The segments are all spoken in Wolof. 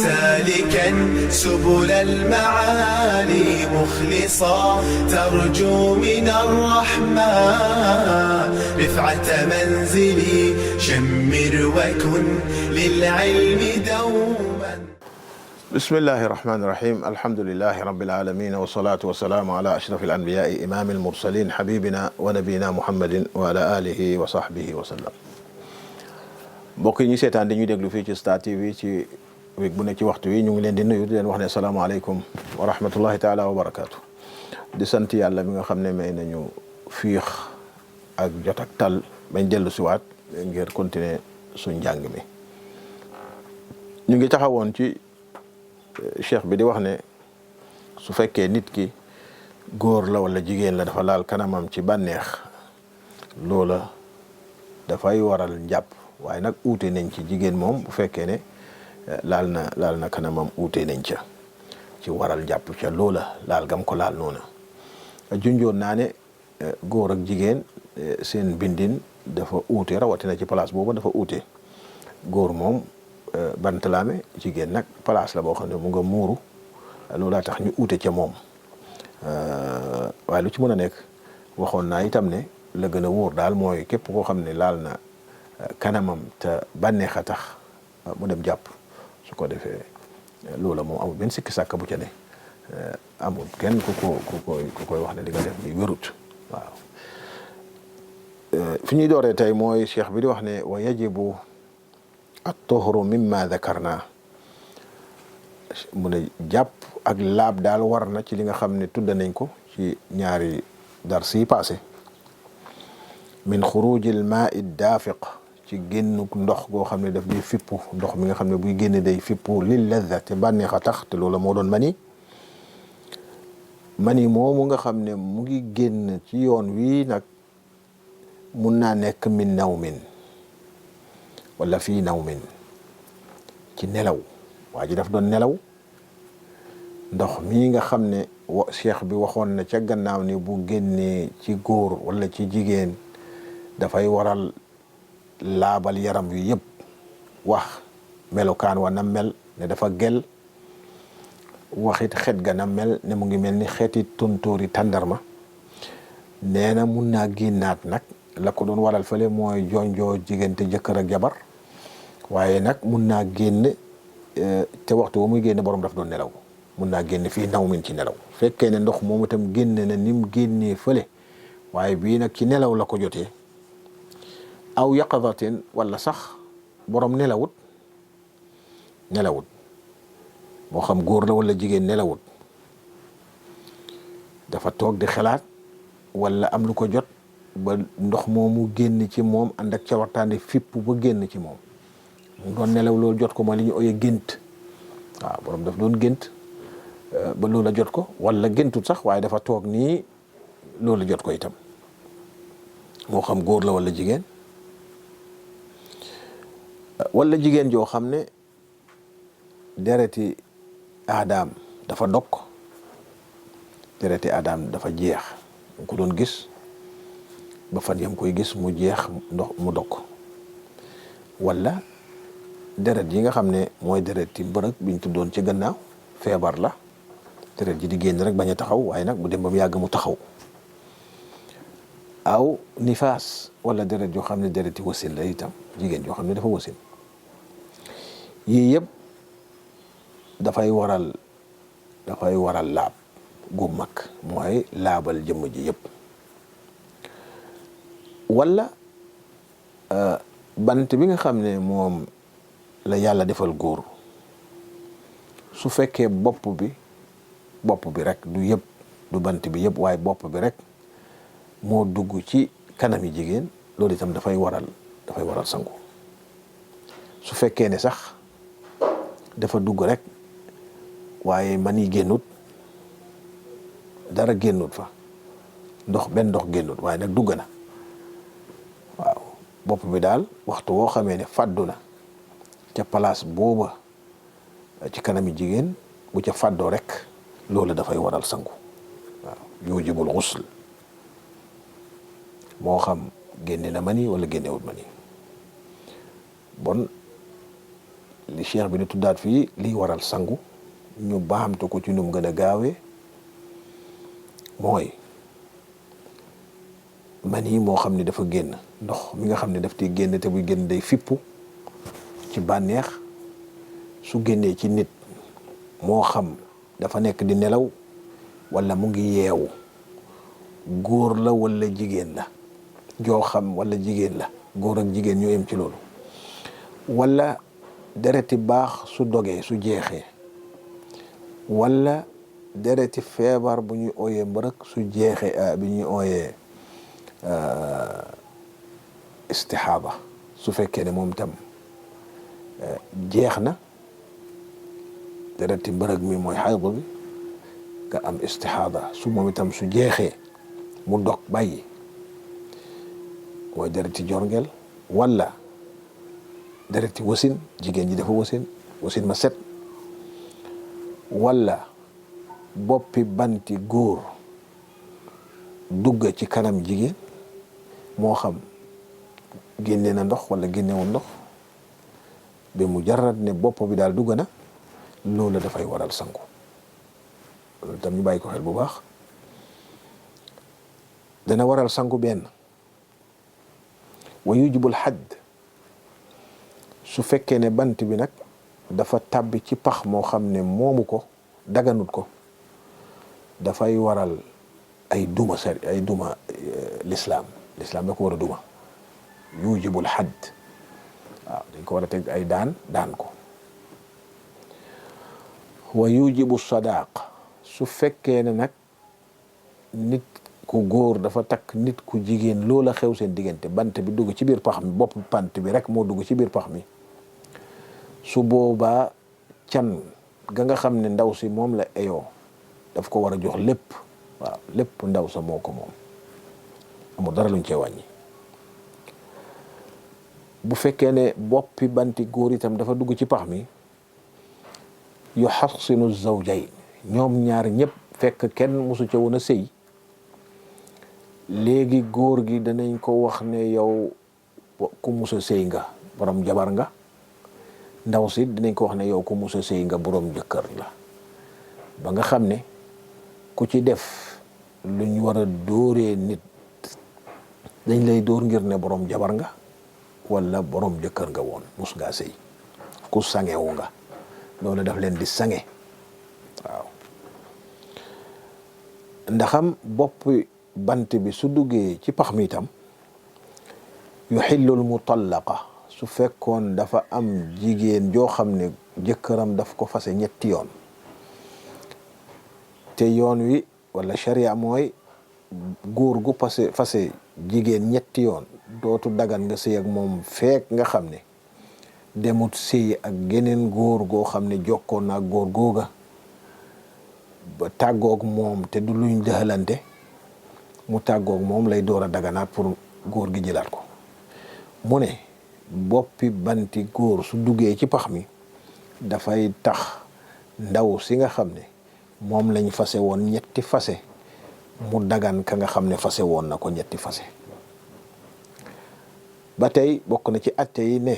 سالكا سبل المعالي مخلصا ترجو من الرحمن رفعة منزلي شمر وكن للعلم دوما. بسم الله الرحمن الرحيم. الحمد لله رب العالمين والصلاة والسلام على أشرف الأنبياء إمام المرسلين حبيبنا ونبينا محمد وعلى آله وصحبه وسلم. mbokk yi ñu seetaan di ñu déglu fii ci Star TV ci week bu ne ci waxtu wi ñu ngi leen di nuyu di leen wax ne salaamaaleykum wa rahmatullahi taala wa barakaatu. di sant yàlla mi nga xam ne may nañu fiix ak jot ak tal bañ dellu siwaat ngir continuer suñ njàng mi. ñu ngi taxawoon ci cheikh bi di wax ne su fekkee nit ki góor la wala jigéen la dafa laal kanamam ci bànneex loola dafay waral njàpp, waaye nag uute nañ ci jigéen moom bu fekkee ne laal na kanamam uute nañ ca ci waral njàpp ca loola laal gam ko laal noona. junjoon naa ne góor ak jigéen seen bindin dafa uute, rawatina ci place boobu dafa uute. góor moom bant laame, jigéen nag place la boo xam ne mu nga muuru, loolaa tax ñu uute ca moom. waaye lu ci mën a nekk waxoon naa itam ne la gën a wóor daal mooy képp koo xam ne laal na kanamam te bànneex a tax mu dem jàpp, su ko defee loola moom amul benn sikki sàkk bu ca ne, amul kenn ku koy wax ne li nga def bi wérut. waaw fi ñuy dooree tey mooy cheikh bi di wax ne wa yajibu at-tuhru mimma dhakarna, mu ne jàpp ak laab daal war na ci li nga xam ne tudd nañ ko ci ñaari dars yi passé. min xurujil maa'i daafiq, ci génnu ndox goo xam ne daf di fippu, ndox mi nga xam ne buy génne day fippu lil ladha te bànneex a tax, te loola moo doon mani moomu nga xam ne mu ngi génn ci yoon wii nag mun naa nekk min nawmin wala fii nawmin, ci nelaw. waa ji daf doon nelaw, ndox mii nga xam ne cheikh bi waxoon na ca gannaaw ni bu génnee ci góor wala ci jigéen dafay waral laabal yaram wi yëpp, wax melokaan wa na mel ne dafa gel, waxit xet ga na mel ne mu ngi mel ni xeeti tontóori tàndarma. nee na mun naa génnaat nag, la ko doon waral fële mooy jonjoo diggante jëkkër ak jabar, waaye nag mun naa génn te waxtu ba muy génn borom daf doon nelaw, mun naa génn fii naw min ci nelaw. fekkee ne ndox moomu itam génn na ni mu génnee fële, waaye bii nag ci nelaw la ko jotee, aw yaqadatin wala sax borom nelawut moo xam góor la wala jigéen nelawut, dafa toog di xalaat wala am lu ko jot ba ndox moomu génn ci moom ànd ak ca waxtaane fipp ba génn ci moom. mu doon nelaw loolu jot ko ma li ñu ooyee gént. waaw borom daf doon gént ba loola jot ko, wala géntut sax waaye dafa toog nii loola jot ko itam, moo xam góor la wala jigéen. wala jigéen joo xam ne dereti aadaam dafa dog, dereti aadaam dafa jeex, mu ko doon gis ba fan yam koy gis mu jeex ndox mu dog. wala deret yi nga xam ne mooy deret yi bërëg biñ tuddoon ci gannaaw, feebar la, deret ji di génn rek bañ a taxaw, waaye nag bu dem ba mu yàgg mu taxaw. aw nifaas, wala deret yoo xam ne deret yi wasin la itam, jigéen yoo xam ne dafa wasin. yii yëpp dafay waral laab gu mag, mooy laabal jëmm ji yëpp. wala bant bi nga xam ne moom la yàlla defal góor, su fekkee bopp bi rek du yëpp, du bant bi yëpp waaye bopp bi rek moo dugg ci kanami jigéen, loolu itam dafay waral sangu. su fekkee ne sax dafa dugg rek waaye mani génnut, dara génnut fa, benn ndox génnut, waaye nag dugg na. waaw bopp bi daal waxtu woo xamee ne fàddu na ca place booba ci kanami jigéen, bu ca fàddoo rek loolu dafay waral sangu. waaw yujibul ghusl, moo xam génne na mani wala génnewut mani. bon li cheikh bi di tuddaat fii liy waral sangu ñu baamtu ko ci num gën a gaawee mooy man yi moo xam ne dafa génn ndox mi nga xam ne daf tey génn te buy génn day fippu ci bànneex su génnee ci nit moo xam dafa nekk di nelaw wala mu ngi yeewu góor la wala jigéen la joo xam wala jigéen la góor ak jigéen ñoo yem ci loolu wala dereti baax su dogee su jeexee wala dereti feebar bu ñuy ooyee mbërëk su jeexee bi ñuy ooyee istixaaba su fekkee ne moom tam jeex na dereti mbërëg mi mooy xayd bi nga am istixaaba su moom itam su jeexee mu dog bàyyi mooy dereti jorngel wala dereti wasin jigéen ji dafa wasin ma set wala boppi banti góor dugga ci kanam jigéen moo xam génne na ndox wala génnewul ndox ba mu jarat ne bopp bi daal dugg na loolu dafay waral sangu loolu tam ñu bàyyi ko xel bu baax dana waral sangu benn wa yujibul xadd su fekkee ne bant bi nag dafa tàbbi ci pax moo xam ne moomu ko daganut ko dafay waral ay duma lislaam da ko war a duma yujibul xadd waaw dañ ko war a teg ay daan ko wa yujibu sadaq su fekkee ne nag nit ku góor dafa takk nit ku jigéen loola xew seen diggante bant bi dugg ci biir pax mi bopp bant bi rek moo dugg ci biir pax mi su boobaa can ga nga xam ne ndaw si moom la eyoo daf ko war a jox lépp waaw lépp ndaw sa moo ko moom amul dara luñ cee wàññi bu fekkee ne boppi banti góor itam dafa dugg ci pax mi yuhassinu zawjayn ñoom ñaar ñëpp fekk kenn mosu ca woon a sëy léegi góor gi danañ ko wax ne yow ku musa sëy nga borom jabar nga ndaw si dinañ ko wax ne yow ku musa sëy nga borom jëkkër la ba nga xam ne ku ci def luñ war a dóoree nit dañ lay dóor ngir ne borom jabar nga wala borom jëkkër nga woon mus ngaa sëy ku sangewu nga loolu daf leen di sange waaw ndaxam bopp bant bi su duggee ci pax mi itam yuxillul mutallaqa su fekkoon dafa am jigéen joo xam ne jëkkëram daf ko fase ñetti yoon te yoon wi wala sharia mooy góor gu fase jigéen ñetti yoon dootu dagan nga sëy ak moom feek nga xam ne demut sëy ak geneen góor goo xam ne jokkoon na góor googa ba tàggoog moom te du luñ dëxalante mu tàggoog moom lay door a daganaat pour góor gi jëlaat ko mu ne boppi banti góor su duggee ci pax mi dafay tax ndaw si nga xam ne moom lañ fase woon ñetti fase mu dagan ka nga xam ne fase woon na ko ñetti fase ba tey bokk na ci atte yi ne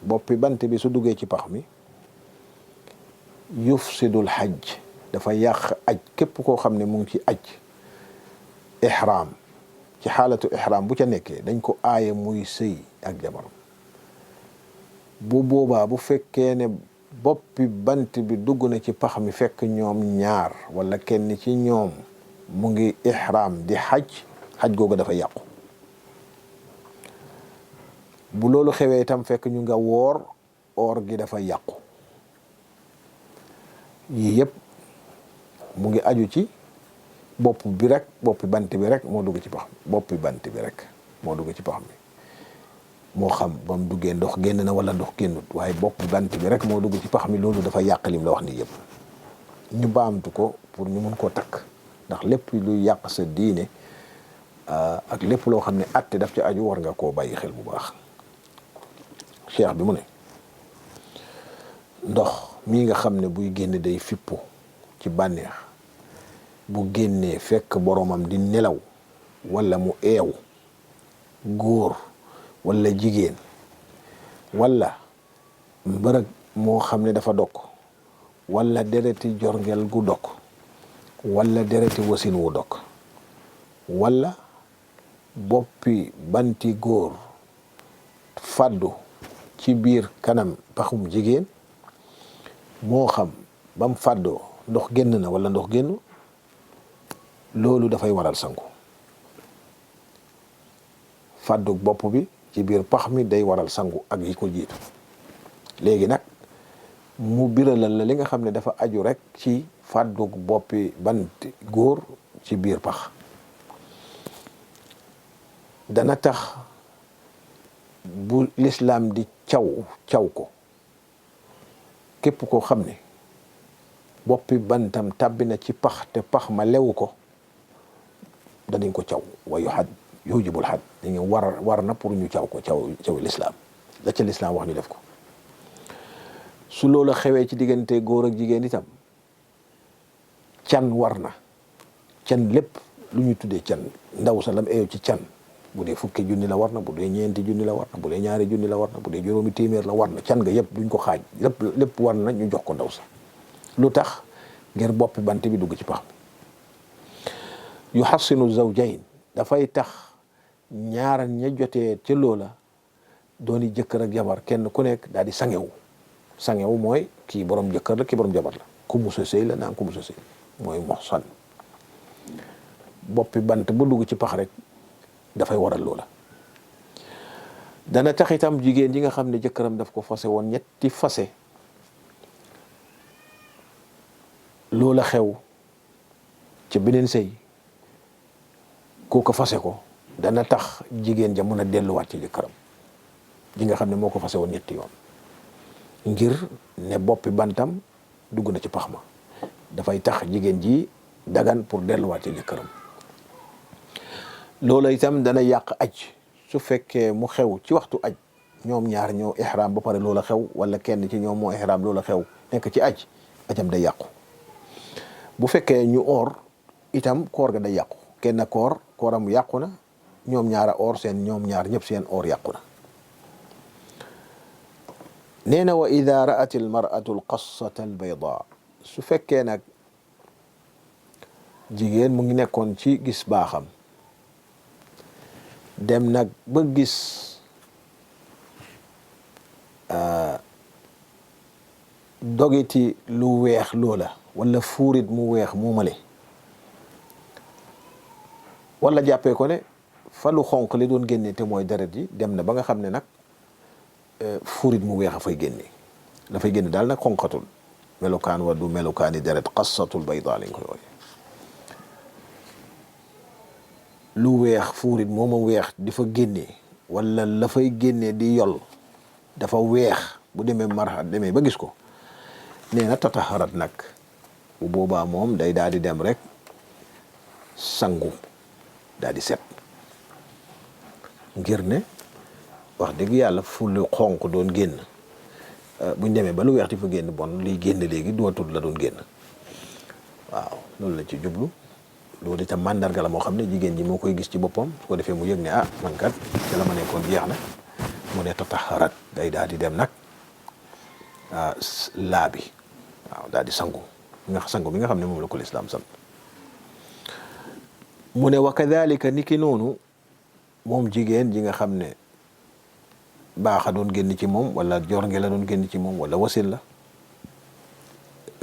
boppi bant bi su duggee ci pax mi yufsidul hajj dafa yàq aj képp koo xam ne mu ngi ci aj ihram ci xaalatu ihram bu ca nekkee dañ ko aaye muy sëy ak jabaram bu boobaa bu fekkee ne boppi bant bi dugg na ci pax mi fekk ñoom ñaar wala kenn ci ñoom mu ngi ihram di xaj googu dafa yàqu bu loolu xewee itam fekk ñu nga woor gi dafa yàqu yii yëpp mu ngi aju ci boppi bant bi rek moo dugg ci pax boppi bant bi rek moo dugg ci pax mi moo xam ba mu duggee ndox génn na wala ndox génnut waaye boppi bant bi rek moo dugg ci pax mi loolu dafa yàq lim la wax ni yëpp ñu baamtu ko pour ñu mun koo takk ndax lépp luy yàq sa diine ak lépp loo xam ne atte daf ci aju war nga koo bàyyi xel bu baax cheikh bi mu ne ndox mii nga xam ne buy génn day fippu ci bànneex bu génnee fekk boromam di nelaw wala mu eew góor wala jigéen wala mbërëg moo xam ne dafa dog wala dereti jorngel gu dog wala dereti wasin wu dog wala boppi banti góor fàddu ci biir kanam paxum jigéen moo xam bam fàddoo ndox génn na wala ndox génn loolu dafay waral sangu fàddu bopp bi ci biir pax mi day waral sangu ak yi ko jiitu léegi nag mu biralal la li nga xam ne dafa aju rek ci fàddu boppi banti góor ci biir pax dana tax bu lislaam di caw ko képp koo xam ne boppi bantam tàbbi na ci pax te pax ma lewu ko danañ ko caw wa yujibul xad dañu war na pour ñu caw lislaam la ca lislaam wax ñu def ko su loola xewee ci diggante góor ak jigéen itam can war na can lépp lu ñu tuddee can ndaw sa lam eew ci can bu dee fukki junni la war na bu dee ñeenti junni la war na bu dee ñaari junni la war na bu dee juróomi téeméer la war na can nga yëpp duñ ko xaaj lépp war na ñu jox ko ndaw sa lu tax ngir boppi bant bi dugg ci pax mi yuhassinu zawjayn dafay tax ñaar ña jotee ca loola dooni jëkkër ak jabar kenn ku nekk daal di sangewu mooy kii borom jëkkër la kii borom jabar la ku musa sëy la naan ku musa sëy mooy muhsan boppi bant ba dugg ci pax rek dafay waral loola dana tax itam jigéen ji nga xam ne jëkkëram daf ko fase woon ñetti fase loola xew ca beneen sëy kooku fase ko dana tax jigéen ja mën a delluwaat ci jëkkëram ji nga xam ne moo ko fase woon ñetti yoon ngir ne boppi bantam dugg na ci pax ma dafay tax jigéen ji dagan pour delluwaat ci jëkkëram loola itam dana yàq aj su fekkee mu xew ci waxtu aj ñoom ñaar ñoo ihram ba pare loola xew wala kenn ci ñoom moo ihram loola xew nekk ci ajam day yàqu bu fekkee ñu oor itam koor ga day yàqu kenn kooram yàqu na ñoom ñaara oor ñoom ñaar ñëpp seen oor yàqu na nee na wa ida ra'at al mar'atu al qassata al bayda su fekkee nag jigéen mu ngi nekkoon ci gis baaxam dem nag ba gis dogiti lu weex loola wala fuurit mu weex muumale wala jàppee ko ne fa lu xonq li doon génne te mooy deret ji dem na ba nga xam ne nag fuurit mu weex a fay génne dafay génne daal nag xonqatul melokaan wa du melokaani deret qassatul bayda lañ koy wooye lu weex fuurit mooma weex di fa génne wala la fay génne di yol dafa weex bu demee demee ba gis ko nee na tataharat nag bu boobaa moom day daal di dem rek sangu daal di set ngir ne wax dëgg yàlla fu lu xonq doon génn buñ demee ba lu weex di fa génn bon liy génn léegi dootul la doon génn waaw loolu la ci jublu loolu itam mandarga la moo xam ne jigéen ji moo koy gis ci boppam su ko defee mu yëg ne man kat ci la ma nekkoon jeex na mu ne tataharat day daal di dem nag laabi waaw daal di sangu bi nga xam ne moom la ko lislaam sant mu ne wa kadhalika niki noonu moom jigéen ji nga xam ne baaxa doon génn ci moom wala jornge la doon génn ci moom wala wasil la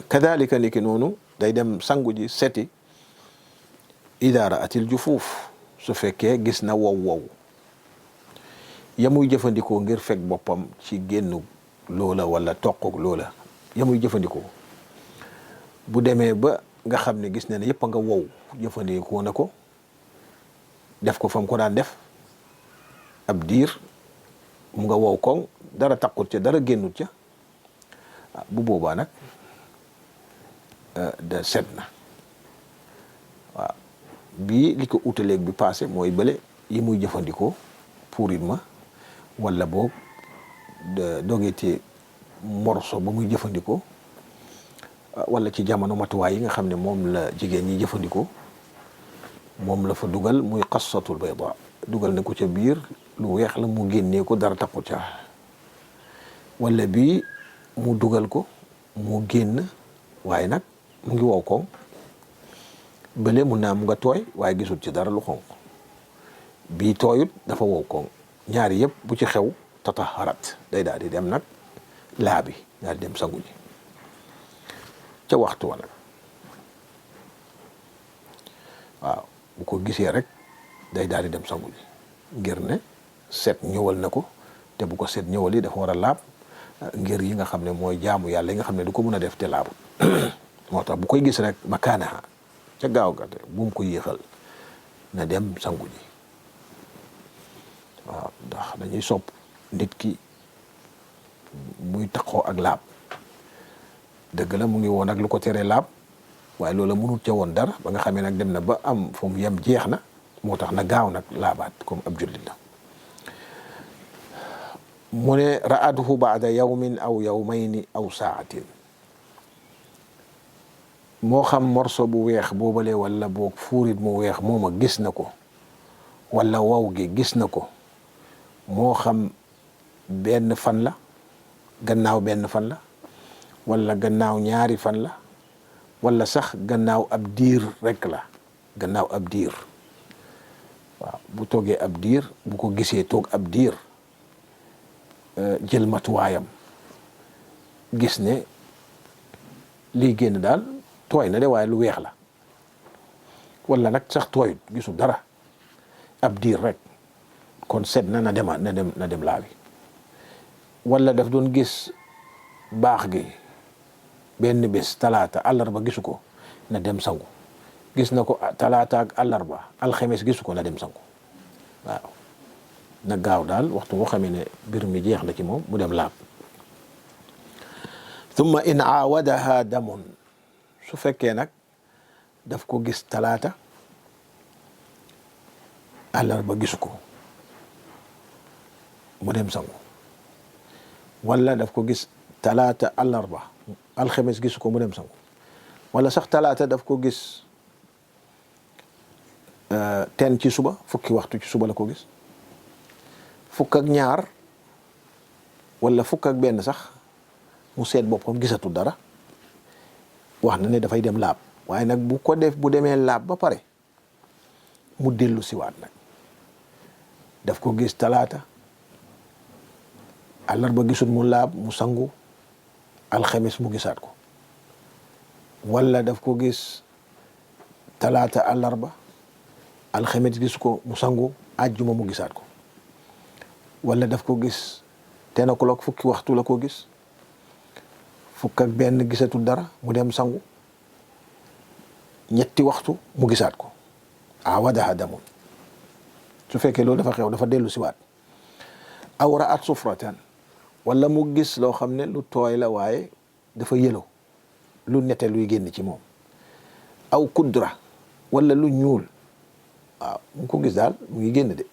kadhalika niki noonu day dem sangu ji seti ida ra'atil jufuuf su fekkee gis na wow ya muy jëfandikoo ngir fekk boppam ci génnu loola wala toquk loola ya muy jëfandikoo bu demee ba nga xam ne gis na ne yëpp a nga wow jëfandikoo na ko def ko fam ko daan def ab diir mu nga wow koŋ dara taqut ca dara génnut ca bu boobaa nag da set na waaw bii li ko utaleeg bi passé mooy bële yi muy jëfandikoo puurit ma wala boog dogete morso ba muy jëfandikoo wala ci jamono matuwaay yi nga xam ne moom la jigéen ñi jëfandikoo moom la fa dugal muy qassatul bayda dugal na ko ca biir lu weex la mu génnee ko dara taqut ca wala bii mu dugal ko mu génn waaye nag mu ngi wow koŋ bële mun naa mu nga tooy waaye gisul ci dara lu xonq bii tooyut dafa wow koŋ ñaari yëpp bu ci xew tataharat day daal di dem nag laabi daal di dem sangu ji ca waxtu wa nag waaw bu ko gisee rek day daal di dem sangu ji ngir ne set ñëwal na ko te bu ko set ñëwal yi dafa war a laab ngir yi nga xam ne mooy jaamu yàlla yi nga xam ne du ko mën a def te laabu moo tax bu koy gis rek makaanaha ca gaaw ga te bu mu ko yéexal na dem sangu ji waaw ndax dañuy sopp nit ki muy taxoo ak laab dëgg la mu ngi woon ak lu ko teree laab waaye loola mënut ca woon dara ba nga xamee nag dem na ba am fu mu yem jeex na moo tax na gaaw nag laabaat comme ab jullit la mu ne ra'atuhu ba'da yawmin aw yawmayni aw saatin moo xam morso bu weex boobale wala boog fuurit mu weex mooma gis na ko wala waw gi gis na ko moo xam benn fan la gannaaw benn fan la wala gannaaw ñaari fan la wala sax gannaaw ab diir rek la gannaaw ab diir waaw bu toogee ab diir bu ko gisee toog ab diir jël matuwaayam gis ne lii génn daal tooy na de waaye lu weex la wala nag sax tooyut gisul dara ab diir rek kon set na na dem laabi wala daf doon gis baax gi benn bés talaata àllarba gisu ko na dem sangu gis na ko talaata ak àllarba alxames gisu ko na dem sangu waaw na gaaw daal waxtu boo xamee ne mbir mi jeex na ci moom mu dem laab thumma in aawadaha damun su fekkee nag daf ko gis talaata àllarba gisu ko mu dem sangu wala daf ko gis talaata àllarba alxames gisu ko mu dem sangu wala sax talaata daf ko gis ten ci suba fukki waxtu ci suba la ko gis fukk ak ñaar wala fukk ak benn sax mu seet boppam gisatul dara wax na ne dafay dem laab waaye nag bu ko def bu demee laab ba pare mu dellu siwaat nag daf ko gis talaata àllarba gisul mu laab mu sangu alxames mu gisaat ko wala daf ko gis talaata àllarba alxames gis ko mu sangu àjjuma mu gisaat ko wala daf ko gis 10 o'clock fukki waxtu la ko gis fukk ak benn gisatul dara mu dem sangu ñetti waxtu mu gisaat ko awadaha damun su fekkee loolu dafa xew dafa dellu siwaat aw ra'at sufratan wala mu gis loo xam ne lu tooy la waaye dafa yëlo lu nete luy génn ci moom aw kudra wala lu ñuul waaw mu ko gis daal mu ngi génn de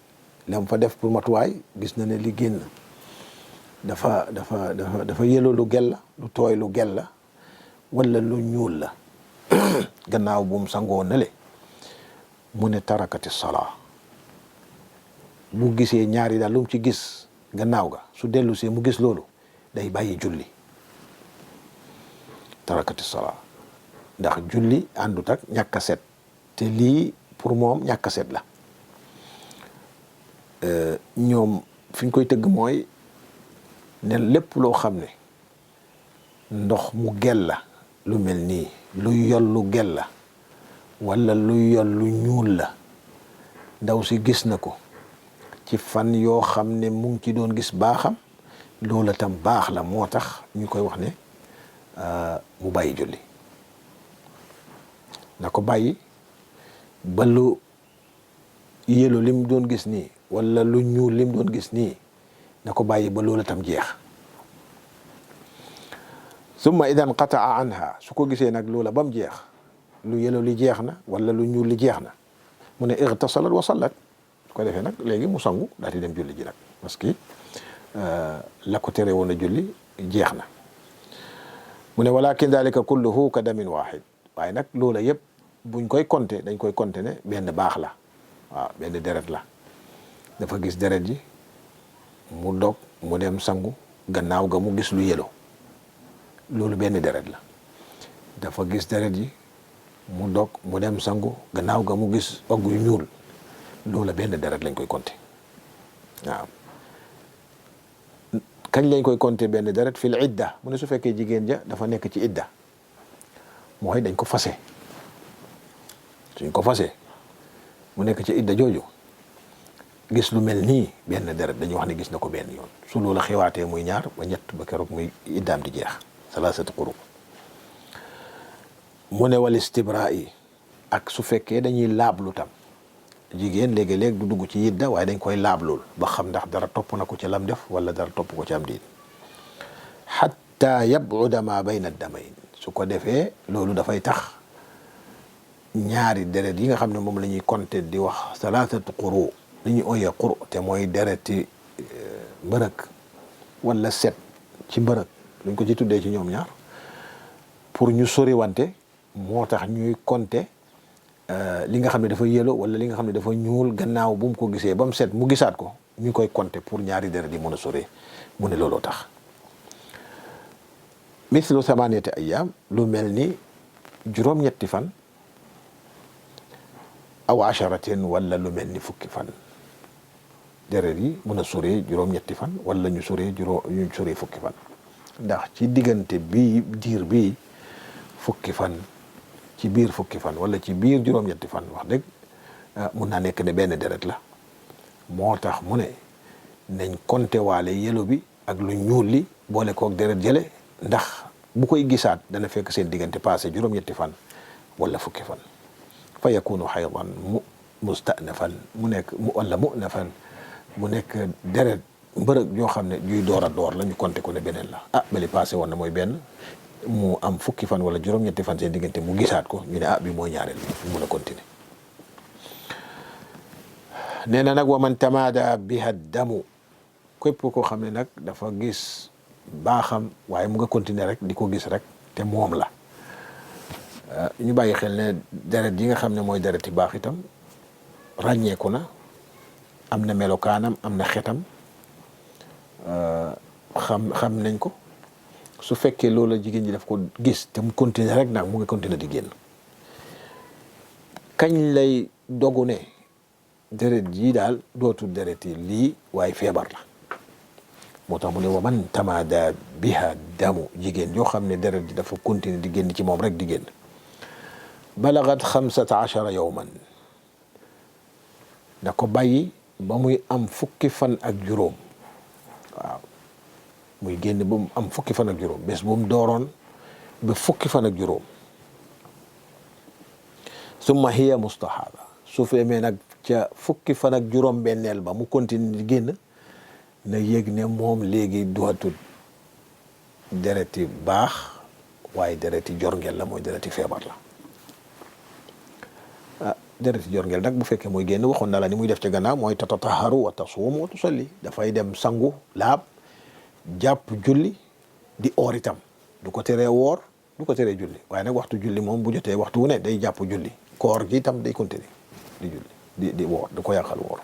lam fa def pour matuwaay gis na ne li génn dafa yëlo lu gel la lu tooy lu gel la wala lu ñuul la gannaaw bu mu sangoo nale mu ne tarakati salaa bu gisee ñaari daal lu mu ci gis gannaaw ga su dellu see mu gis loolu day bàyyi julli tarakati salaa ndax julli àndut ak ñàkk a set te lii pour moom ñàkk a set la ñoom fi ñu koy tëgg mooy ne lépp loo xam ne ndox mu gel la lu mel nii lu yol lu gel la wala lu yol lu ñuul la ndaw si gis na ko ci fan yoo xam ne mu ngi ci doon gis baaxam loola tam baax la moo tax ñu koy wax ne mu bàyyi julli na ko bàyyi ba lu yëlo lim doon gis nii wala lu ñuul lim doon gis nii na ko bàyyi ba loola tam jeex summa idan qataa anha su ko gisee nag loola ba mu jeex lu yëlo li jeex na wala lu ñuul li jeex na mu ne igtasalat wa sallat su ko defee nag léegi mu sangu daal di dem julli ji nag parce que la ko tere woon a julli jeex na mu ne walakin dalika kulluhu ka damin wahid waaye nag loola yëpp buñ koy compter dañ koy compter ne benn baax la waaw benn deret la dafa gis deret ji mu dog mu dem sangu gannaaw ga mu gis lu yelo loolu benn deret la. dafa gis deret yi mu dog mu dem sangu gannaaw ga mu gis ogg yu ñuul loola benn deret lañ koy compter waaw. kañ lañ koy compter benn deret fil idda mu ne su fekkee jigéen ja dafa nekk ci idda mooy dañ ko fase suñ ko fase mu nekk ci idda jooju gis lu mel nii benn deret dañuy wax ne gis na ko benn yoon su loola xewaatee muy ñaar ba ñett ba keroog muy iddaam di jeex salaasatu quru. mu ne wal istibraa yi ak su fekkee dañuy laablu tam jigéen léegi-léeg du dugg ci idda waaye dañ koy laablul ba xam ndax dara topp na ko ci lam def wala dara topp ko ci am diin xatta yabuda ma bayna damayn su ko defee loolu dafay tax ñaari deret yi nga xam ne moom la ñuy compter di wax salaasatu quru li ñuy ooyee quru te mooy dereti mbërëg wala set ci mbërëg luñ ko ci tuddee ci ñoom ñaar pour ñu soriwante moo tax ñuy compter li nga xam ne dafa yelo wala li nga xam ne dafa ñuul gannaaw bu mu ko gisee ba mu set mu gisaat ko ñu koy compter pour ñaari deret yi mën a sore mu ne looloo tax. mithlu samaniyati ayyam lu mel ni juróom-ñetti fan aw asharatin wala lu mel ni fukki fan deret yi mën a sore juróom-ñetti fan wala ñu sore fukki fan ndax ci diggante bii diir bii fukki fan ci biir fukki fan wala ci biir juróom-ñetti fan wax dëgg mun naa nekk ne benn deret la moo tax mu ne nañ compter waale yelo bi ak lu ñuul li boole kook deret jële ndax bu koy gisaat dana fekk seen diggante passé juróom-ñetti fan wala fukki fan fa yakunu xaydan mustanafan mu nekk wala munafan mu nekk deret mbërëg yoo xam ne juy door a door la ñu compter ko ne beneen la bali passé woon na mooy benn mu am fukki fan wala juróom-ñetti fan seen diggante mu gisaat ko ñu ne bi mooy ñaareel mu mun a continuer. nee na nag wa man tamaada biha damu képp koo xam ne nag dafa gis baaxam waaye mu nga continuer rek di ko gis rek te moom la ñu bàyyi xel ne deret yi nga xam ne mooy dereti baax itam ràññeeku na am na melokaanam am na xetam xam nañ ko su fekkee loola jigéen ji daf ko gis te mu continuer rek nag mu ngi continuer di génn kañ lay dogu ne deret jii daal dootul deret yi lii waaye feebar la moo tax mu ne wa man tamaada biha damu jigéen yoo xam ne deret ji dafa continuer di génn ci moom rek di génn balagat 15 yawman da ko bàyyi ba muy am fukki fan ak juróom waaw muy génn ba mu am fukki fan ak juróom bés bu mu dooroon ba fukki fan ak juróom summa hiya mustahaada su feemee nag ca fukki fan ak juróom benneel ba mu continue di génn na yëg ne moom léegi dootul dereti baax waaye dereti jorngel la mooy dereti feebar la dereti jorngel nag bu fekkee mooy génn waxoon na la ni muy def ca gannaaw mooy tatataharu wa tasuum wa tusalli dafay dem sangu laab jàpp julli di oor itam du ko teree woor du ko teree julli waaye nag waxtu julli moom bu jotee waxtu wu ne day jàpp julli koor gi itam day continuer di julli di woor du ko yàqal woor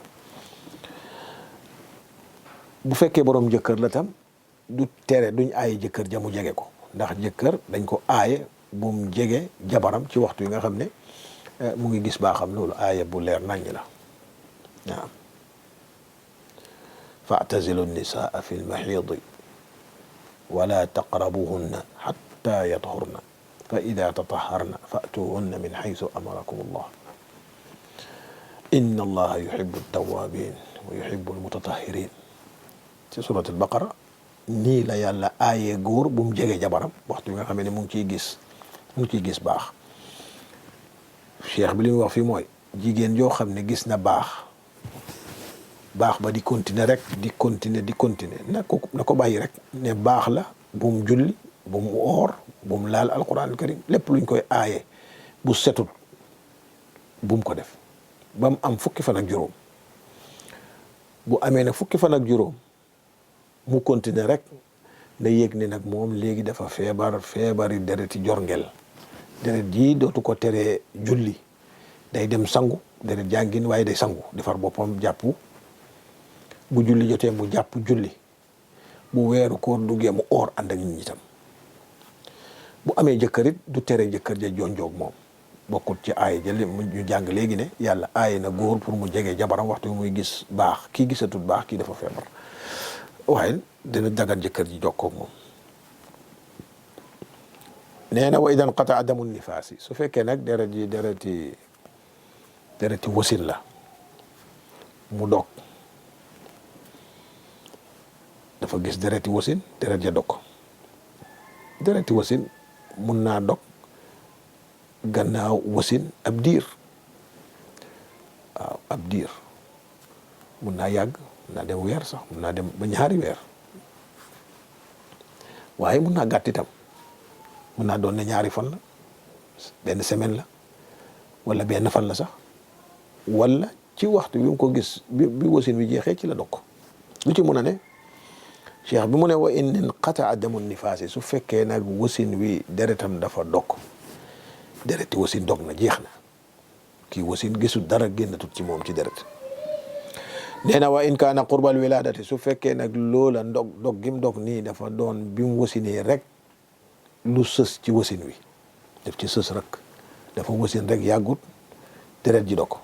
bu fekkee borom jëkkër la tam du tere duñ aaye jëkkër ja mu jege ko ndax jëkkër dañ ko aaye bu mu jege jabaram ci waxtu yi nga xam ne mu ngi gis baaxam loolu aaye bu leer naññ la waaw fa'tazilu nisaa fi lmaxiidi wala taqrabuhunna xatta yathurna fa ida tataharna fa'tuhunna min xaysu amarakum allah inna allaha yuhibbu tawabin wa yuhibbu almutatahirin ci surat albaqara nii la yàlla aayee góor bu mu jege jabaram waxtu yi nga xam ne mu ngi ciy gis baax cheikh bi li mu wax fii mooy jigéen yoo xam ne gis na baax ba di continuer rek di continuer na ko bàyyi rek ne baax la bu mu julli bu mu oor bu mu laal alquran karim lépp luñ koy aaye bu setut bu mu ko def ba mu am fukki fan ak juróom bu amee nag fukki fan ak juróom mu continuer rek na yëg ne nag moom léegi dafa feebari dereti jorngel deret jii dootu ko teree julli day dem sangu deret jàngin waaye day sangu defar boppam jàpp bu julli jotee mu jàpp julli bu weeru koor duggee mu oor ànd ak nit ñi tam bu amee jëkkër it du tere jëkkër ja jonjoog moom bokkut ci aaya jël ñu jàng léegi ne yàlla aaya na góor pour mu jege jabaram waxtu muy gis baax kii gisatul baax kii dafa feebar waaye dina dagan jëkkër ji jokkoog moom nee na wa idan qataa damu nifaasi su fekkee nag deret ji dereti wasin la mu dog dafa gis dereti wasin deret ja dog dereti wasin mun naa dog gannaaw wasin ab diir waaw ab diir mun naa yàgg mun naa dem weer sax mun naa dem ba ñaari weer waaye mun naa gàtt itam mun naa doon ne ñaari fan la benn semaine la wala benn fan la sax wala ci waxtu bi mu ko gis bi wasin wi jeexee ci la dog lu ci mun a ne cheikh bi mu ne wa in inqataa damu nifaasi su fekkee nag wasin wi deretam dafa dog dereti wasin dog na jeex na kii wasin gisul dara génnatut ci moom ci deret nee na wa in kaana qurbal wiladati su fekkee nag loola dog gim dog nii dafa doon bi mu wasinee rek lu sës ci wasin wi def ci sës rek dafa wasin rek yàggut deret ji dog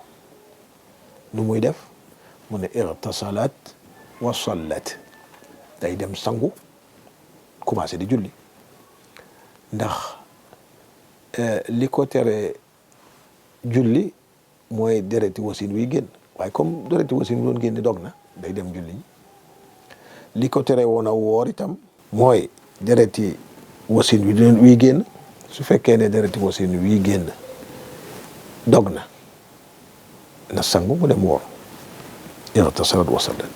nu muy def mu ne irtasalat wa sallat day dem sangu commencé di julli ndax li ko tere julli mooy dereti wasin wi génn waaye comme dereti wasin wi doon génn dog na day dem julli li ko tere woon a woor itam mooy dereti wasin wi génn su fekkee ne dereti wasin wi génn dog na sangu mu dem woor irtasalat wa sallat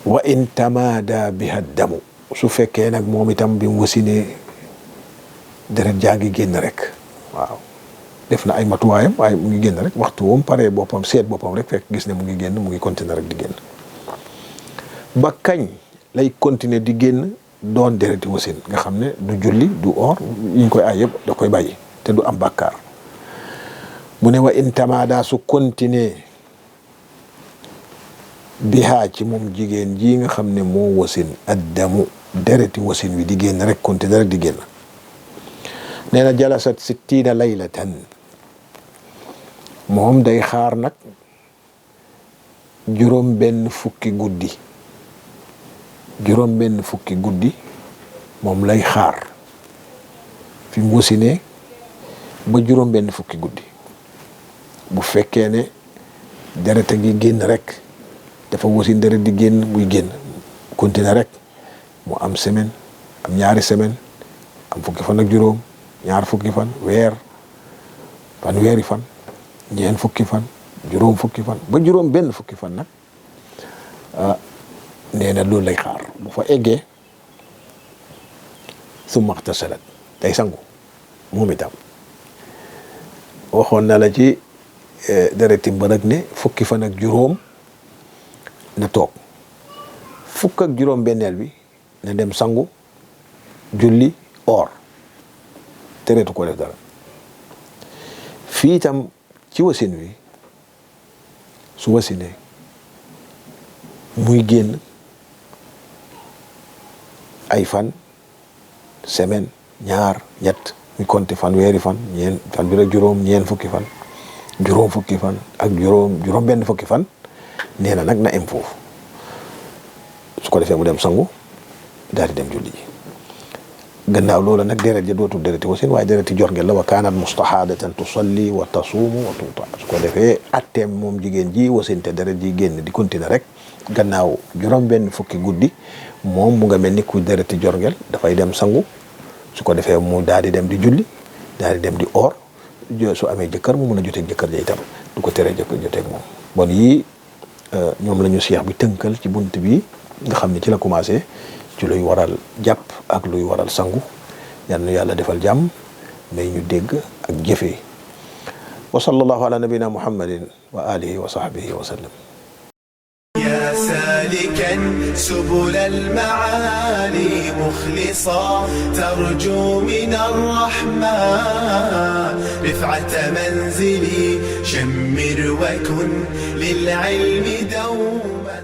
wa in tamada biha damu su fekkee nag moom itam bi mu wasinee deret jaa ngi génn rek waaw def na ay matuwaayam waaye mu ngi génn rek waxtu woom paree boppam seet boppam rek fekk gis ne mu ngi génn mu ngi continuer rek di génn ba kañ lay continuer di génn doon dereti wasin nga xam ne du julli du or yi ñu koy ay yëpp da koy bàyyi te du am bàkkaar mu ne wa in tamada su continuer bihaa ci moom jigéen ji nga xam ne moo wasin addamu dereti wasin wi di génn rek continuer rek di génn nee na jalasat 60 laylatan moom day xaar nag juróom benn fukki guddi moom lay xaar fi mu wasinee ba juróom benn fukki guddi bu fekkee ne deret a ngi génn rek dafa wasin deret di génn muy génn continuer rek mu am semaine am ñaari semaine am fukki fan ak juróom ñaar fukki fan weer fanweeri fan ñeent fukki fan juróom fukki fan ba juróom benn fukki fan nag nee na loolu lay xaar bu fa eggee summa ightasalat day sangu moom itam waxoon na la ci dereti mbërëg ne fukki fan ak juróom na toog fukk ak juróom benneel bi na dem sangu julli or tereetu ko def dara fii itam ci wasin wi su wasinee muy génn ay fan semaine ñaar ñett muy compter fan weeri fan fan bi rek ñeen fukki fan juróom fukki fan ak juróom benn fukki fan nee na nag na em foofu su ko defee mu dem sangu daal di dem julli ji gannaaw loola nag deret ja dootul dereti wasin waaye dereti jorngel la wa kaanat mustahaadatan tusalli wa tasuumu wa tuuta su ko defee atteem moom jigéen ji wasin te deret ji génn di continuer rek gannaaw juróom benn fukki guddi moom mu nga mel ni ku dereti jorngel dafay dem sangu su ko defee mu daal di dem di julli daal di dem di or su amee jëkkër mu mun a joteeg jëkkër ja itam du ko tere jëkkër joteeg moom bon yii ñoom la ñu seex bi tënkal ci bunt bi nga xam ne ci la commencé ci luy waral jàpp ak luy waral sangu yal na yàlla defal jàmm may ñu dégg ak jëfee wa sallallahu ala nabina muhammadin wa alihi wa sahbihi wa sallam يا سالكا سبل المعالي مخلصا ترجو من الرحمن رفعة منزلي شمر وكن للعلم دوما